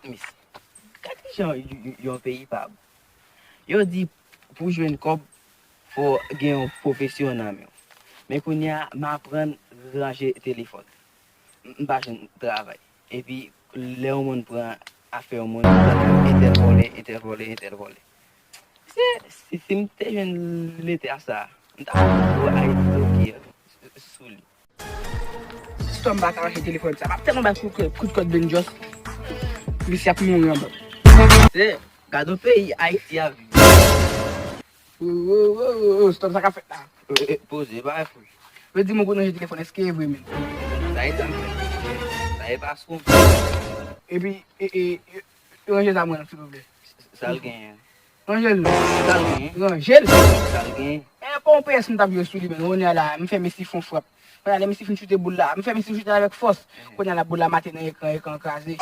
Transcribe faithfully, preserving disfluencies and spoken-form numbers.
Mesye, gade jan y- y- yon peyi pa bon. Yo di pou jwenn kòb, fò gen yon pwofesyon nan men w. Men kounye a, m aprann ranje telefòn. M m pa jwenn travay. Epi, lè yon moun pran afè yon moun, entèl vòlè, entèl vòlè, entèl vòlè. Se, si, si m te jwenn leta sa, m ta pran gwo Ayiti toke sou li. Sistèm pa ka mache telefòn sa. M ap tèlman bay kout kòd, kout kòd Benjos. Misye ap mouri anba. Se, gade yon peyi Ayiti a viv. Oh, oh, oh, oh, oh, stop sa k ap fèt la. Eh, eh, poze, pa fou. Yo di mwen konn ranje telefòn, èske e vre menm? Sa e tank. Sa e pa sou. Epi, e, e, e, ranje sa mwen, silvouplè. Sa l genyen? Ranje l non. Sa l genyen? Ranje l. Sa l genyen? E pa yon P S m t ap jwe sou li, men kounye a la, m fè Messi fè yon frap. Kounye a, lè Messi fin choute boul la, m fè Messi choute avèk fòs. Kounye a la, boul la mate nan ekran, ekran kraze.